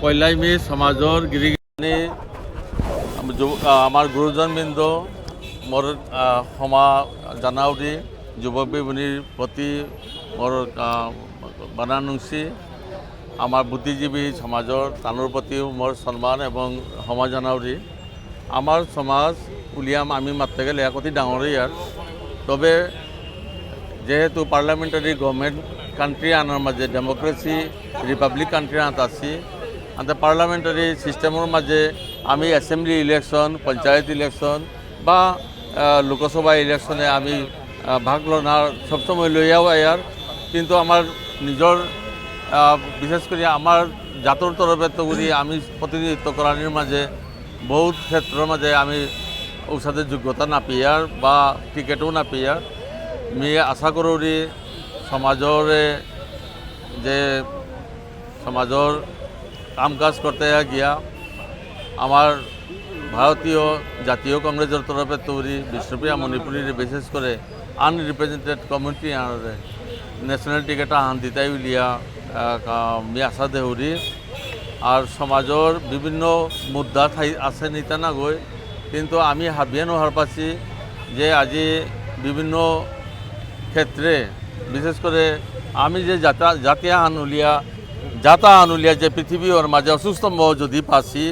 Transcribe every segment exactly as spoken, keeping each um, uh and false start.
পইলাই মি সমাজর গিরি গিথানি, আম-, যুব-, আ, আমার গুরুজনবৃন্দ, মোর, আ, ক্ষমা জানাউরি, যুবক বিবুনির প্রতি মোর, আ, বানা নুংসি, আমার বুদ্ধিজীবী সমাজর তানুর প্রতিও মোর সম্মান এবং ক্ষমা জানাউরি। আমার সমাজ উলিয়াম আমি মাততে গেলে এক অতি ডাঙর ইয়ার, তবে যেহেতু পার্লামেন্টারি গভর্নমেন্ট কান্ট্রি আনার মাঝে ডেমোক্রেসি রিপাবলিক কান্ট্রি আনাত আছি, আনতে পার্লামেন্টারি সিস্টেমর মাঝে আমি অ্যাসেম্বলি ইলেকশন, পঞ্চায়েত ইলেকশন বা, আহ, লোকসভা ইলেকশনে আমি, আহ, ভাগ লনার সবসময় লইয়াও আয়ার, কিন্তু আমার নিজর, আহ, বিশেষ করে আমার জাতর তরফে তো করি আমি প্রতিনিধিত্ব করানির মাঝে বহুত ক্ষেত্রর মাঝে আমি ওর সাথে যোগ্যতা না পেয়ার বা টিকিটও না পেয়ার। আমি আশা করি সমাজরে যে সমাজর কাম কাজ করতে গিয়া আমার ভারতীয় জাতীয় কংগ্রেসের তরফে তৈরি বিষ্ণুপ্রিয়া মণিপুরীর বিশেষ করে আনরিপ্রেজেন্টেড কমিউনিটি আনারে ন্যাশনাল টিকিট আহান দিতাই বুলিয়া, আহ, কা-, আমি আশা দেহুরি। আর সমাজর বিভিন্ন মুদ্দা থাই আছে নিতা না গই, কিন্তু আমি হাবিয়ানো হারপাসি যে আজি বিভিন্ন ক্ষেত্রে বিশেষ করে আমি যে জাতা-, জাতি আহান উলিয়া, জাতা আহান উলিয়া যে পৃথিবী ওর মাঝে অসুস্থ ম যদি পাসি,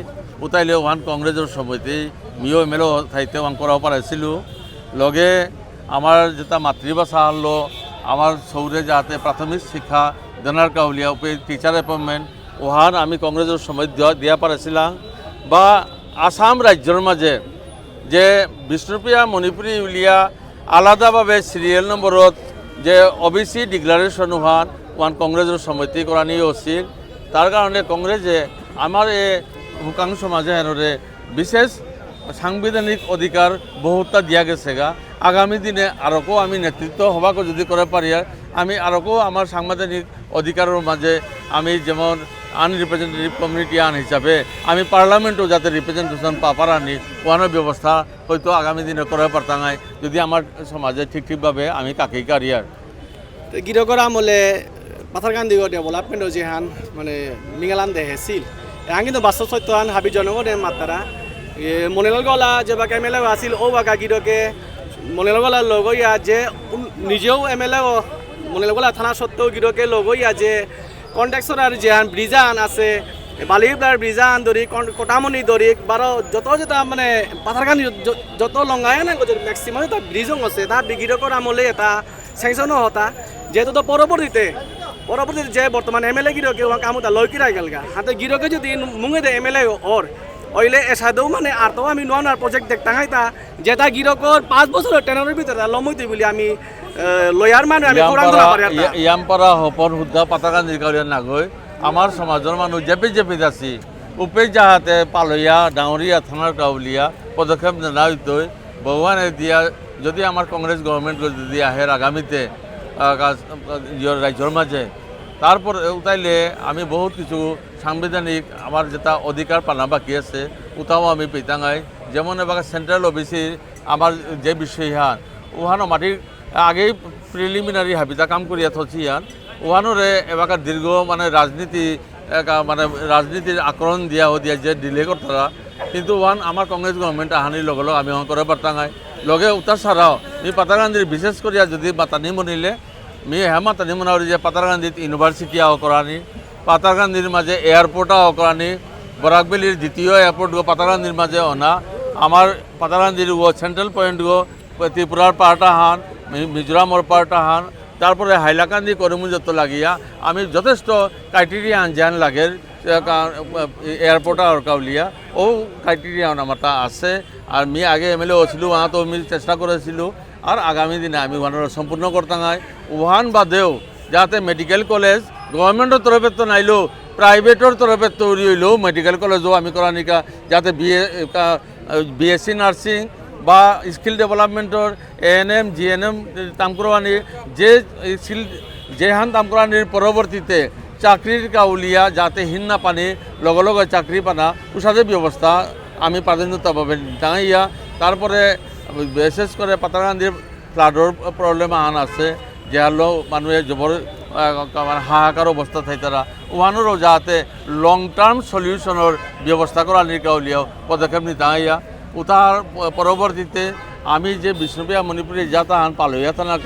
উতাইলে ওহান কংগ্রেসের সময়তেই মিও এমএলএ থাইতে ওহান করাও পারাইছিল। লগে আমার যেটা মাতৃভাষা হলো, আমার সৌরে যাতে প্রাথমিক শিক্ষা দেনার কাউলিয়া উপরে টিচার অ্যাপয়েন্টমেন্ট, ওহান আমি কংগ্রেসের সময় দিয়া, দিয়া পারেছিলাম। বা আসাম রাজ্যর মাঝে যে বিষ্ণুপ্রিয়া মণিপুরী উলিয়া আলাদাভাবে সিরিয়াল নম্বরত যে ওবিসি ডিক্লারেশন ওহান, ওহান কংগ্রেসের সমিতি করানি উচিত। তার কারণে কংগ্রেসে আমার এ হুকাং সমাজে এনরে বিশেষ সাংবিধানিক অধিকার বহুতটা দিয়া গেছে গা। আগামী দিনে আরকও আমি নেতৃত্ব হবাকে যদি করে পারি, আর আমি আরকও আমার সাংবিধানিক অধিকারের মাঝে আমি যেমন আনরিপ্রেজেন্টেটিভ কমিউনিটি আন হিসাবে আমি পার্লামেন্টও যাতে রিপ্রেজেন্টেশন পা পারানি ওয়ানোর ব্যবস্থা হয়তো আগামী দিনে করে পারতাঙাই যদি আমার সমাজে ঠিক ঠিকভাবে আমি কাকেই কারিয়ার। তো গিরকর আমলে পাথারকান্দিগর ডেভেলপমেন্ট যেহান মানে মিঙালান দেহেছিল। এহান কিন্তু বাস্তব সত্য হান হাবি জনগণে মাতারা। এ, মনিলাল গোয়ালা যে বাকা এমএলএ আছিল, ও বাকা গিরকে মনিলাল গোয়ালার লগইয়া যে উন-, নিজেও এমএলএ ও মনিলাল গোয়ালা থানা সত্ত্বেও গিরকে লগইয়া যে কন্ট্রাকশন আর যেহান ব্রিজান আছে, বালিউডার ব্রিজান দরিক, কন-, কোটামনি দরিক, বারো যত যত মানে পাথারকান্দি য-, যত লঙ্গায় না ম্যাক্সিমাম যত ব্রিজও আছে, তা বিগিরকর আমলে এটা স্যাংশনও হতা। যেহেতু তো পরবর্তীতে, পরবর্তীতে যে বর্তমান এমএলএ গিরকে ওহান কামুতা লয়কিরা গেলগা। হাতে গিরকে যদি নু-, মুঙেদে এমএলএ ওর, ওইলে এসাদেও মানে আর তো আমি নোয়া নোয়া প্রজেক্ট দেখতাম হাইতা, যেটা গিরকর পাঁচ বছরের টেনারের ভিতরে লমইতে বলি আমি, আহ, লয়ার মানে আমি খৌরাং তোলা পারি আর না। ইয়ামপারা হপন হুদ্দা পাতাকান্দির কাউরিয়া নাগই, আমার সমাজর মানুষ জেপি জেপি যাচ্ছি, উপে যাহাতে পালইয়া, ডাঙরিয়া, থানার কাউলিয়া, পদক্ষেপ নেনা হইতই, ভগবানে দিয়া যদি আমার কংগ্রেস গভর্নমেন্ট যদি আহের আগামীতে, আহ, কাজ, আহ, ইয়র রাজ্যর মাঝে, তারপর উতাইলে আমি বহুত কিছু সাংবিধানিক আমার যেটা অধিকার পানা বাকি আছে, উতাও আমি পেতাঙাই। যেমন এবার সেন্ট্রাল ওবিসি আমার যে বিষয় হান, ওহানো মাটির আগেই প্রিলিমিনারি হাবিতা কাম করিয়া থসি হান, ওহানোরে এবার দীর্ঘ মানে রাজনীতি একা মানে রাজনীতির আক্রমণ দিয়া ও দিয়া যে ডিলে করতারা, কিন্তু ওয়ান আমার কংগ্রেস গভর্নমেন্ট আহানির লগে লগে আমি ওহান করে পারতাঙাই। লগে উতা ছাড়াও মি পাতারকান্দির বিশেষ করিয়া যদি মাতানি মনিলে, মি হ্যাঁ মাতানি মনাউরি যে পাতারকান্দিত ইউনিভার্সিটি আও করানি, পাতারকান্দির মাঝে এয়ারপোর্ট আও করানি, বরাক ভ্যালির দ্বিতীয় এয়ারপোর্ট গো পাতারকান্দির মাঝে অনা, আমার পাতারকান্দির গো সেন্ট্রাল পয়েন্ট গো ত্রিপুরার পার্ট আহান, মি-, মিজোরামর পার্ট আহান, তারপরে হাইলাকান্দি করিমগঞ্জ যত লাগিয়া আমি যথেষ্ট ক্রাইটেরিয়া আন যেহান লাগের, এ, কা-, এয়ারপোর্ট আর কাউলিয়া, ও ক্রাইটেরিয়া আন আমার তা আছে। আর মি আগে এমএলএ হয়েছিল, ওহান তো আমি চেষ্টা করেছিল, আর আগামী দিনে আমি ওহান সম্পূর্ণ করতাঙাই। ওহান বাদেও যাতে মেডিকেল কলেজ গভর্নমেন্টর তরফে তো নাইলেও প্রাইভেটর তরফে তৈরি হইলেও মেডিকেল কলেজও আমি করানিকা যাতে বিএ, কা-, বিএসসি নার্সিং বা স্কিল ডেভেলপমেন্টর এএনএম, জিএনএম তামকুরবানি যে স্কিল যেহান তামকুরবানির পরবর্তীতে চাকরির কাউলিয়া যাতে হিন না পানি লগে লগে চাকরি পানা উসাদে ব্যবস্থা আমি প্রাধান্যতাভাবে নিতাঙাইয়া। তারপরে বিশেষ করে পাতারকান্দির ফ্লাডর প্রবলেম আহান আছে, যে হলো মানুষের জবর, আহ, মানে হাহাকার অবস্থা থাইতারা। ওহানরও যাতে long term solution-র ব্যবস্থা করানির কাউলিয়াও পদক্ষেপ নিতে আইয়া। উতার প-, পরবর্তীতে আমি যে বিষ্ণুপ্রিয়া মণিপুরী জাতাহান পালইয়া থানা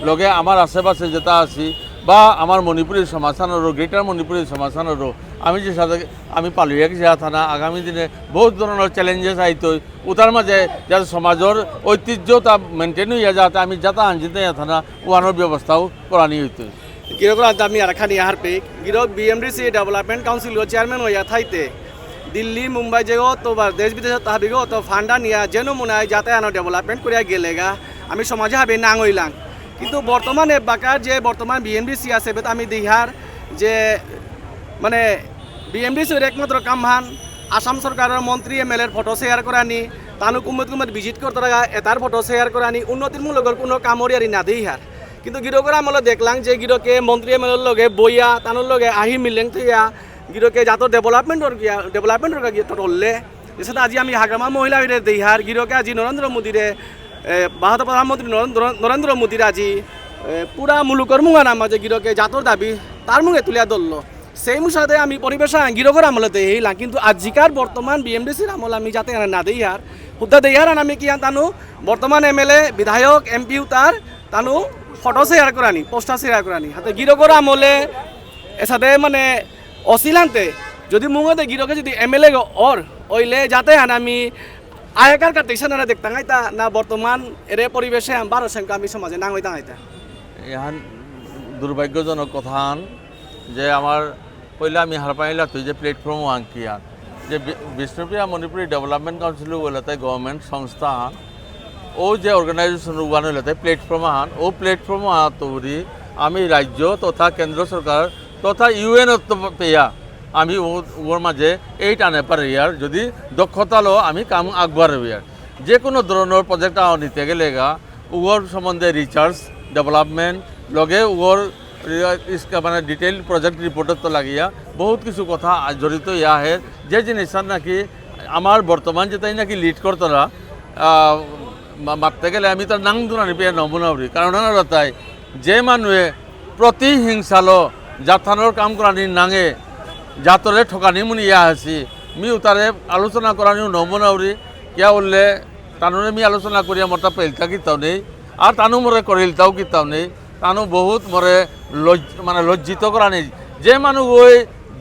লগে আমার আশেপাশে যেটা আছি বা আমার মণিপুরী সমাজহানরও, greater মণিপুরী সমাজহানরও আমি যে সাথে আমি পালইয়া গেছি থানা আগামী দিনে বহুত ধরনের challenges আইতই। উতার মাঝে যাতে সমাজের ঐতিহ্যতা maintain হইয়া যাতে আমি যাতা আনজিতে থানা ওয়ানোর ব্যবস্থাও করানি হইতই। গিরকরাংত আমি আরাখানি আহার পেক, গিরক B M D C Development Council গ chairman হইয়া থাইতে দিল্লি, মুম্বাই যেগ তো বা দেশ বিদেশ হাবিগ তো fund আনিয়া যেন মনে হয় যাতে আনো development করিয়া গেলেগা আমি সমাজে হাবি নাং হইলাম। কিন্তু বর্তমানে বাকার যে বর্তমান B M D C আছে, বেত আমি দিহার যে মানে B M D C-র একমাত্র কামহান আসাম সরকারের মন্ত্রী M L A-র photo share করানি, তানু কুমুদ কুমুদ visit করতে লাগা, এটার photo share করানি, উন্নতিমূলক কোনো কামর ইয়ারি না দেই হার। কিন্তু গিরকর আমলে দেখলাম যে গিরকে মন্ত্রী M L A-র লগে বইয়া, তানুর লগে আহি মিলেং থইয়া, গিরকে জাতর development-র গিয়া, development-র গিয়া টটললে। যেসাদে আজি আমি হাগ্রামা মহিলা হইরে দেইহার, গিরকে আজি নরেন্দ্র মোদীরে, এ, ভারত প্রধানমন্ত্রী নরেন্দ্র, নরেন্দ্র মোদীরে আজি, এ, পুরা মুলুকর মুঙানা মাঝে গিরকে জাতর দাবি তার মুঙে তুলিয়া ধরলো। সেই মুসাদে আমি পরিবেশ আন গিরকর আমলে দেইলাম, কিন্তু আজিকার বর্তমান B M D C-র আমল আমি যাতে এনে না দেইহার, হুদ্দা দেইহার আন আমি কি আন তানু বর্তমান M L A, বিধায়ক, M P উতার তানু photo share করানি, poster share করানি। হাতে গিরকর আমলে এসাদে মানে অসিলান্তে যদি মুঙেদে গিরকে যদি M L A গ অর, ওইলে যাতে হান আমি আগেকার কাটিশন আরে দেখতাম আইতা না বর্তমান এরে পরিবেশে আম বারো সেঙ্কা আমি সমাজে নাং হইতাম আইতা। এহান দুর্ভাগ্যজনক কথা আন যে আমার পয়লা আমি হারপাইলা তুই যে platform আনকি আন যে বি-, বিষ্ণুপ্রিয়া মণিপুরী Development Council বলে তাই government সংস্থা আন ও যে organization ওয়ান হইলে তাই platform আন ও platform আন তৌরি আমি রাজ্য তথা কেন্দ্র সরকার তথা U N-ত পেয়া আমি ও-, ওর মাঝে এইট আনে পারে ইয়ার যদি দক্ষতা লো আমি কাম আগবাড়ে ইয়ার। যে কোনো ধরনের project আও নিতে গেলে গা ওর সম্বন্ধে research, development, লগে ওর রি-, ইসকা মানে detail project report-ত লাগিয়া বহুত কিছু কথা আ-, জড়িত ইয়া আহে, যে জিনিস নাকি আমার বর্তমান যেটাই নাকি lead করতারা, আহ, মা-, মাততে গেলে আমি তার নাং দুনানি পেয়ে নমুনা উরি। কারণ হলো তাই যে মানুষে প্রতিহিংসালো জাতহানর কাম করানি নাঙে জাতরে ঠকানি মুনি ইয়া আছি, মি উতারে আলোচনা করানি নমুনা উরি, কিয়া উল্লে তানুরে মি আলোচনা করিয়া মোরতা পেলতা কিতাও নেই, আর তানু মোরে করিলতাও কিতাও নেই, তানু বহুত মোরে লজ-, মানে লজ্জিত করানি। যে মানু ওই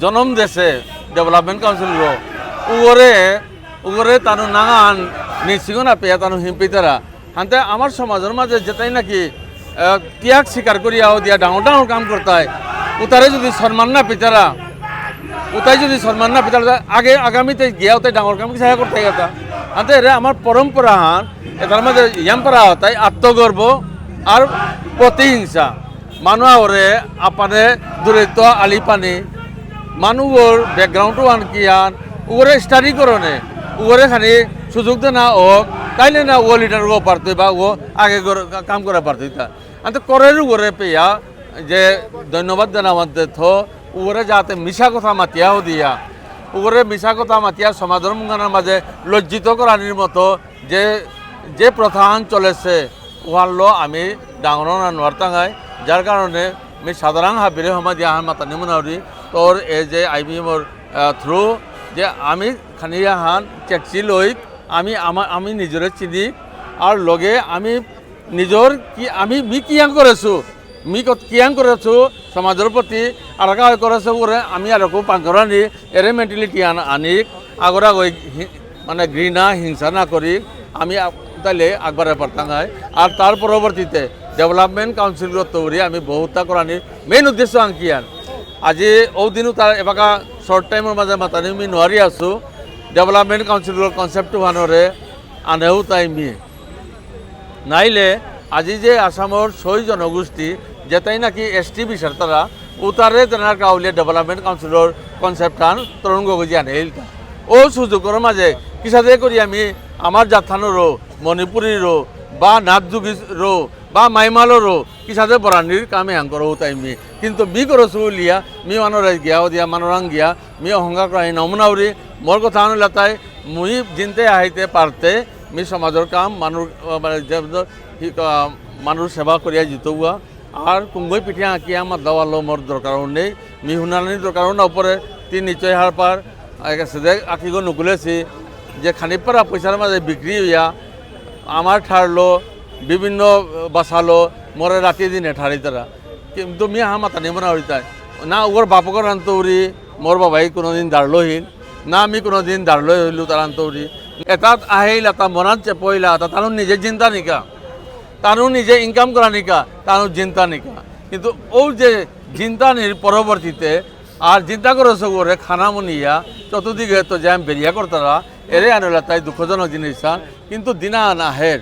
জনম দেসে Development Council গো, উগরে, উগরে তানু নাঙান নিশ্চিত না পেয়া তানু হিমপিতারা। হানতে আমার সমাজর মাঝে যেটাই নাকি, আহ, ত্যাগ স্বীকার করিয়া দিয়া ডাঙর ডাঙর কাম করতাই, উতারে যদি সম্মান না পিতারা, উতাই যদি সম্মান না পিতারা, আগে আগামীতে গিয়া উতাই ডাঙর কাম কিসা করতে গেতা। হানতে এরে আমার পরম্পরা হান, এটার মাঝে ইয়াম পারা তাই আত্মগর্ব আর প্রতিহিংসা। মানু ওরে আপানে দূরেত্ব আলি পানি, মানু ওর background ওয়ান কিয়ান, ওরে study করনে, ওরে খানি সুযোগ দেনা ও, তাইলে না ও leader ও পারতে বা ও আগে গর-, কাম করে পারতে তা। আনতে করের ওরে পেয়া যে ধন্যবাদ দেনা মানতে থ, ওরে যাতে মিছা কথা মাতিয়াও দিয়া, ওরে মিছা কথা মাতিয়া সমাজর মুঙানার মাঝে লজ্জিত করানির মতো যে, যে প্রথাহান চলেছে, ওহানলো আমি ডাঙর না নোয়ারতাঙাই, যার কারণে আমি সাধারণ হাবিরে হমা দিয়া হান মাতানি মনাউরি, তোর এ যে আইবিএমর, আহ, through যে আমি খানিয়া হান চেকচি লই, আমি আমা-, আমি নিজরে চিনি, আর লগে আমি নিজর কি আমি মি কিয়াং করেছু, মি কত কিয়াং করেছু, সমাজর প্রতি আরাকা করেছে ওরে আমি আরকু পাঙ্করানি, এরে mentality আন-, আনিক, আগর আগে হি-, মানে ঘৃণা, হিংসা না করি, আমি আ-, তাইলে আগবারে পারতাম হয়। আর তার পরবর্তীতে Development Council গত তৌরি আমি বহুতটা করানি main উদ্দেশ্য আনকি আন। আজি ও দিনও তার এবাকা short time-র মাঝে মাতানি আমি নোয়ারি আছু, Development Council-র concept হানরে আনেও তাই মি। নাইলে আজি যে আসামর ছয় জনগোষ্ঠী যেটাই নাকি এসটি বিচারতারা উতারে তেনার কাউলিয়া Development Council-র concept হান তরুণ গগৈজি আনে ইলতা। ও সুযোগর মাঝে কিসাদে করি আমি আমার জাতহানরও, মণিপুরীরও, বা নাথযোগীরও, বা মাইমালরও, কিসাদে বরানির কামে আং করো তাই মি। কিন্তু মি করো সুলিয়া, মি মানরে গিয়া, ও দিয়া মানরাং গিয়া, মি অহংকার করাই নমুনাউরি, মোর কথা আনু লাতাই, মুই জিনতে আহিতে পারতে, মি সমাজর কাম, মানুর, আহ, মানে, যে, যে, হি-, আহ, মানুর সেবা করিয়া জিতৌয়া, আর কুঙ্গই পিঠে আঁকিয়া আমার দেওয়ালো মোর দরকারও নেই, মি হুনানির দরকারও না। উপরে তিন নিচয় হার পার, আগে সেদে আঁকিগো নুকুলেছি যে খানিপারা পয়সার মাঝে বিক্রি হইয়া আমার ঠারলো বিভিন্ন বাসালো মোরে রাতি দিনে ঠারিতারা। কিন্তু মি হা মাতানি মনে হইতাই না, ওর বাপকর আনতৌরি মোর বাবাই কোনোদিন দাঁড়লোহীন, না আমি কোনোদিন দাঁড়লো হইলু তার আনতৌরি। এটাত আহিল, এটা মনাত চেপইলা, এটা তার নিজে চিন্তা নিকা, তার নিজে ইনকাম করা নিকা, তার চিন্তা নিকা। কিন্তু ও যে চিন্তা নির পরবর্তীতে আর চিন্তা করে সবরে খানা মনিয়া চতুর্দিকে তো জ্যাম বেরিয়া করতারা, এরে আনলা তাই দুঃখজনক জিনিস হান। কিন্তু দিনা আনা হের,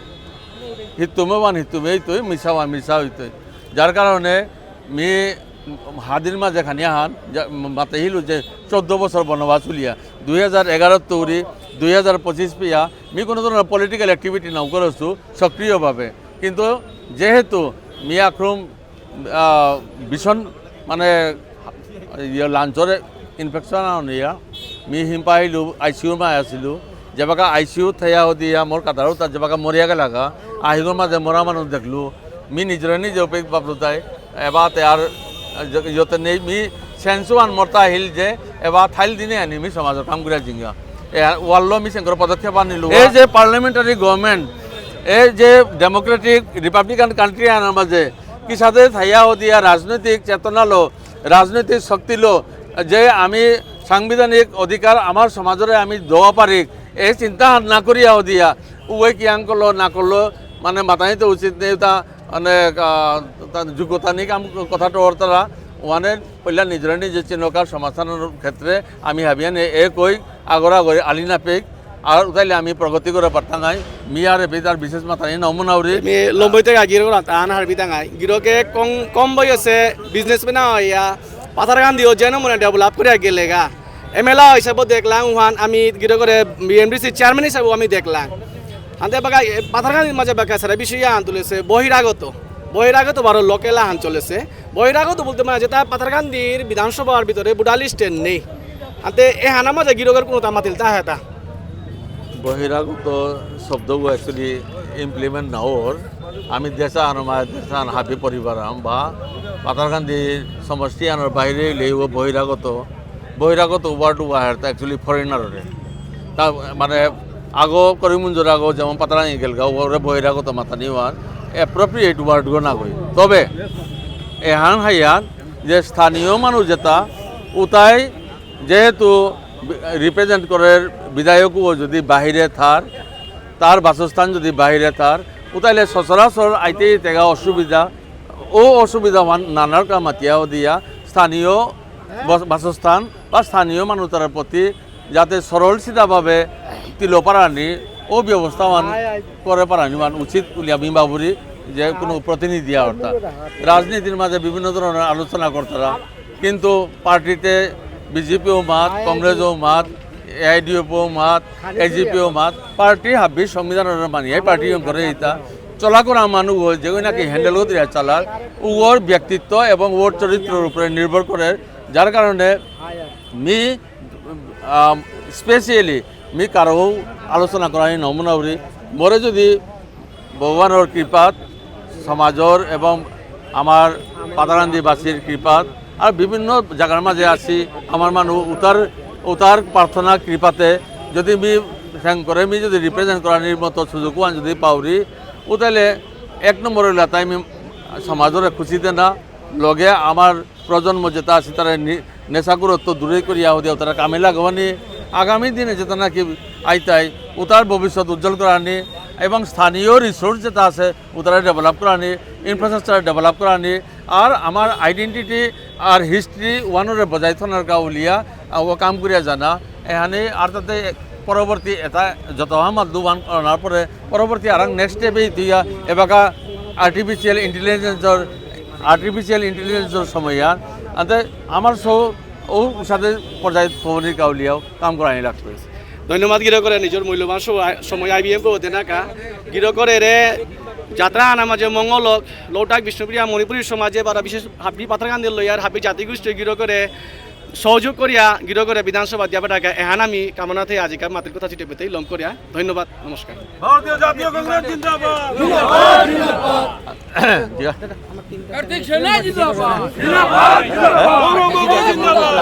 হিতুমে বান হিতুমে হইতই, মিশা বান মিশা হইতই। যার কারণে মি হাদির মাঝে খানি আহান, যা, মাতে হিলু যে চোদ্দ বছর বনবাস উলিয়া, দুই হাজার এগারো তৌরি দুই হাজার পঁচিশ পিয়া, মি কোনো ধরনের পলিটিক্যাল অ্যাক্টিভিটি নাও করেছু সক্রিয়ভাবে। কিন্তু যেহেতু মি আক্রম, আহ, ভীষণ মানে ইয়ে লাঞ্চরে ইনফেকশন আনিয়া, মি হিমপা আহিলু, আই চি ইউর মাঝে আছিলু, যেবাকা আই চি ইউ থাইয়া হদিয়া মোর কাতারও তার যেবাকা মরিয়া গেলাগা, আহিগর মাঝে মরা মানুষ দেখলু, মি নিজরে নিজে উপে ভাবলু তাই, এবা তে আর য-, ইয়তে নেই, মি সেন্সু আন মরতা আহিল যে এবা থাইল দিনে আনি মি সমাজর কাম করিয়া জিঙ্গা। এ ওয়াল্লো মি সেঙ্কর পদক্ষেপ আনিলু। এই যে পার্লামেন্টারি গভর্নমেন্ট, এই যে ডেমোক্রেটিক রিপাবলিকান কান্ট্রি আনার মাঝে কিসাদে থাইয়া হদিয়া রাজনৈতিক চেতনালো, রাজনৈতিক শক্তিলো যে আমি সাংবিধানিক অধিকার আমার সমাজরে আমি দেওয়া পারি, এই চিন্তা না করিয়া হদিয়া উভয় কিয়াং করলো না করলো, মানে মাতানি তো উচিত নেই, তা মানে, আহ, তা যোগ্যতা নেই কাম কথাটা অর্থারা, ওয়ানে পইলা নিজরে নিজে চিনকার সমাধানের ক্ষেত্রে আমি হাবিয়ান এ, এ কই আগর আগরে আলি না পেক, আর উতাইলে আমি প্রগতি করে পারতাঙাই, মি আর এপি তার বিশেষ মাতানি নমুনা উরি। মি লম্বই থেকে গিরক রাত আন হারবি তাঙাই। গিরকে কম, কম বয়সে বিজনেসম্যান হইয়া পাথারকান্দিও যেন মনে ডেভেলপ করে গেলেগা। এম এল এ হিসাবে দেখলাম, ওহান আমি গিরকরে B M D C chairman হিসাবে আমি দেখলাম। আনতে বাকা, এ, পাথারকান্দির মাঝে বাকা সারা বিষয় আন তুলেছে বহিরাগত। বহিরাগত বারো লোকেল আহান চলেছে। বহিরাগত বলতে মানে যেটা পাথারকান্দির বিধানসভার ভিতরে ভোটার লিস্টে নেই। আনতে এ হানা মাঝে গিরকর কোনো তা মাতিল তা হেতা। বহিরাগত শব্দগো actually implement না অর। আমি দেশা আনো মা দেশা আন হাবি পরিবার আম বা পাথারকান্দি সমষ্টি আনোর বাইরে হইলে ও বহিরাগত, বহিরাগত ওয়ার্ড ওয়ার তা actually ফরেনাররে। তা মানে আগো করিমগঞ্জর আগো যেমন পাতারাঙ্গি গেলগা ওরে বহিরাগত মাতানি ওয়ার অ্যাপ্রোপ্রিয়েট ওয়ার্ড গো না কই। তবে এহান হাইয়ান যে স্থানীয় মানুষ যেটা উতাই যেহেতু রিপ্রেজেন্ট করার বিধায়কও যদি বাহিরে থার, তার বাসস্থান যদি বাহিরে থার, উতাইলে সচরাচর আইতে তেগা অসুবিধা, ও অসুবিধা মান নানার কা মাতিয়াও দিয়া স্থানীয় বস-, বাসস্থান বা স্থানীয় মানুষের প্রতি যাতে সরল সিধাভাবে তিলপারানি ও ব্যবস্থা মান করে পারানি মান উচিত বুলি আমি ভাবুরি যে কোনো প্রতিনিধি অর্থাৎ রাজনীতির মাঝে বিভিন্ন ধরনের আলোচনা করতারা কিন্তু পার্টিতে বিজেপিও মাত, কংগ্রেসও মাত, এআইডিএফও মাত, এজিপিও মাত, পার্টি হাবি সংবিধানর মানিয়ে পার্টি করে ইতা চলা করা মানু ও যে নাকি হ্যান্ডেল করতে চালার ওর ব্যক্তিত্ব এবং ওর চরিত্রের উপরে নির্ভর করে, যার কারণে মি স্পেশালি মি কারো আলোচনা করানি নমুনা উরি। মোরে যদি ভগবানর কৃপাত, সমাজর এবং আমার পাতারান্দিবাসীর কৃপাত, আর বিভিন্ন জায়গার মাঝে আছি, আমার মানু উতার, উতার প্রার্থনা কৃপাতে যদি মি থ্যাংক করে মি যদি রিপ্রেজেন্ট করানির মতো সুযোগ ওয়ান যদি পাউরি, ও তাহলে এক নম্বর হইলা তাই আমি সমাজরে খুশি দেনা, লগে আমার প্রজন্ম যেটা আছে তারা নি-, নেশাগ্রস্ত দূরে করিয়া হদিয়া তারা কামে লাগবানি, আগামী দিনে যেটা নাকি আইতাই উতার ভবিষ্যৎ উজ্জ্বল করানি এবং স্থানীয় রিসোর্স যেটা আছে উতারা ডেভেলপ করানি, ইনফ্রাস্ট্রাকচার ডেভেলপ করানি, আর আমার আইডেন্টিটি আর হিস্ট্রি ওয়ানরে বজায় থানার কা উলিয়া, আহ, ও কাম করিয়া জানা। এহানে আর তাতে পরবর্তী এটা যত আমার দুবান করার পরে পরবর্তী আর নেক্সট স্টেপে ইতিয়া এবাকা আর্টিফিশিয়াল ইন্টেলিজেন্সর, আর্টিফিশিয়াল ইন্টেলিজেন্সর সময় আর আনতে আমার সৌ ও সাথে পর্যায়ে খবরের কাউলিয়াও কাম করানি লাগবে। ধন্যবাদ গিরকরে নিজের মূল্যবান সময়, সময় আইবিএম পো দেনাকা। গিরকরে রে যাত্রা আনা মাঝে মঙ্গলক, লৌটাক বিষ্ণুপ্রিয়া মণিপুরী সমাজে বারা বিশেষ হাবি পাথারকান্দি লইয়ার হাবি জাতিগোষ্ঠী গিরকরে সহযোগ করিয়া গিরকরে বিধানসভা দিয়া পাঠাকা এহান আমি কামনা থাই আজিকার মাতিল কথা চিঠি পেতেই লম করিয়া। ধন্যবাদ, নমস্কার। ভারতীয় জাতীয় কংগ্রেস জিন্দাবাদ। জিয়া। কার্তিক সেনা জিন্দাবাদ। গৌরব গগৈ জিন্দাবাদ।